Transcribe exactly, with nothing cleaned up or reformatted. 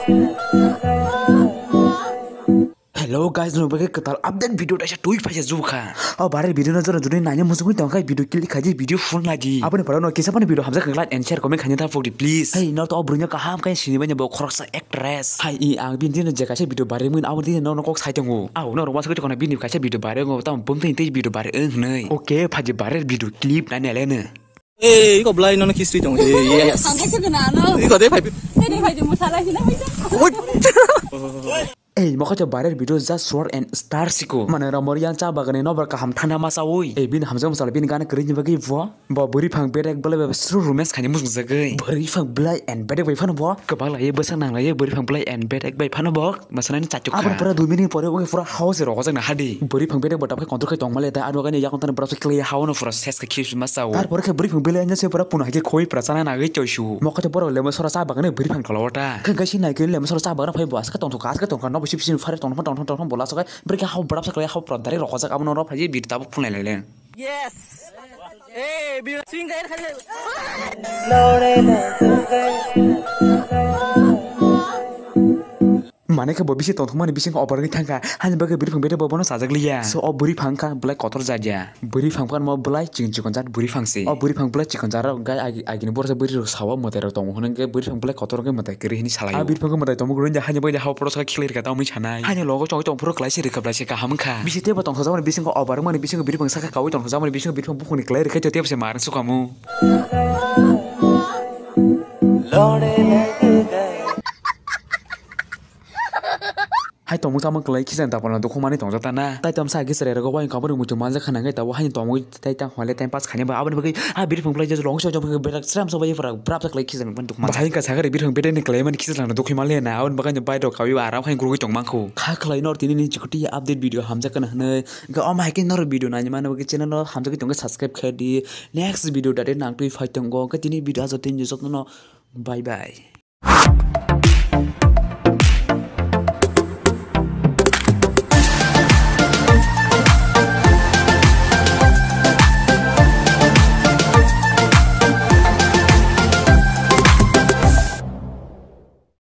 Hello guys, no bagwi kwtal update video daisa twi phaisa jukha. O bare video no jora jodi nanya musungwi tongkha video click khaji video full naji. Aboni pore no kisa phano video hamjak like and share comment khaina ta pokdi please. Hey, no to o bwrwino kaham khe sini banya bo khoroksa actress. Hai i ang bini dino je kaisa video bare mungin abo dino no kok sai tongo. Au no roma sakwi tongna bini kaisa video bare ngo tam bumtwi tei video bare wngnai. Okay, phaji bare video clip nanya lene. Ei, iko belai nono history tong. Ei, yes. Ang kaisa kena ano. Iko de phai. Tadi phai di musala sini. Oi. Ei, mokha to viral video just short and star siko. Mane ramor yang cha bagane no bar kaham thanda masa oi. Ei, bini hamjak masa bini gana kering bagi vo. Bo buri phang bedek belai ba sru romance khani musung jagai. Buri phang belai and bedek bai phano bo. Kebang lai bwsa nang lai buri phang belai and bedek bai phano bo. Masanani chachuk kha. Aboni pura dui minute pore oke pura house rok jang na hadi. Buri phang bedek bo dapkhe control khai tongmale ta aro gani yakon tan pura kle hao no pura ses khe khis masa o. Tar pore khe buri phang belai anya se pura puna hake khoi pura chana na gai choisu. Mokha to borok lemo sora cha bagane buri phang tola wata. Khe gaisi nai khe lemo sora cha bagane phai bo aska tong thok aska tong kha no bo sip sip phare tong thok tong thok tong thok bola sakai buri khe hao brap sakai hao pura dari rok jak abono ro phai bit tabuk phunai lai le. Yes. Eh, bi swing kaya khali. Mane khe bo bisi tongthokmani bising obar wngwi thangkha, hani bagwi bwrwi phang bete bo bono chajakliya. So o bwrwi phang kha belai kotor jat ya. Bwrwi phang phano belai chikon chikon jat bwrwi phang se. O bwrwi phang belai chikon jat rok gai agi, agini borok bwrwi rok sao mwtai rok tongo hwnwi khe bwrwi phang belai kotor wngwi mwtai kwrwi hwnwi salai. A bwrwi phang mwtai tongmung rwngya hani bagwi hao poro saka khilai rwkha tamni sanai. Hani logo chongwi tongphuru kwlaisa rwkha belai se kaham wngkha. Bisi teibo tongthokjakmani bisingo o barwkmani bisingo bwrwi phang saka kaui tongthokjakmani bisingo bwrwi phang bukhukni kwlai rwkha tei teibo se marwk sukamu. Hai tongmung chamung kwlai khichang tapalno dukhumani tongjak ta na. Tai tamsa agi chwrai rogo waing kabani muitu manjak khana khe tabuk haini tongmung tai tang hwnle time pass khaina ba aboni bagwi a biri phung belai jajak long song jong berak sram song bai phara brap sa kwlai khichang ban dukma. Bahai ka sagari biri phung bedeni kwlai mani khichang langno dukhi manle na aboni bagwi bai rok kawi aram khai gurugwi tong mankhu. Kha kwlai nor tini ni chikuti update video hamjak kana hwnwi ga o mai khe nor video nai mano bagwi channel no hamjak tong subscribe khai di. Next video date nang twi phai tongo khe tini video ajo tini jotno bye bye.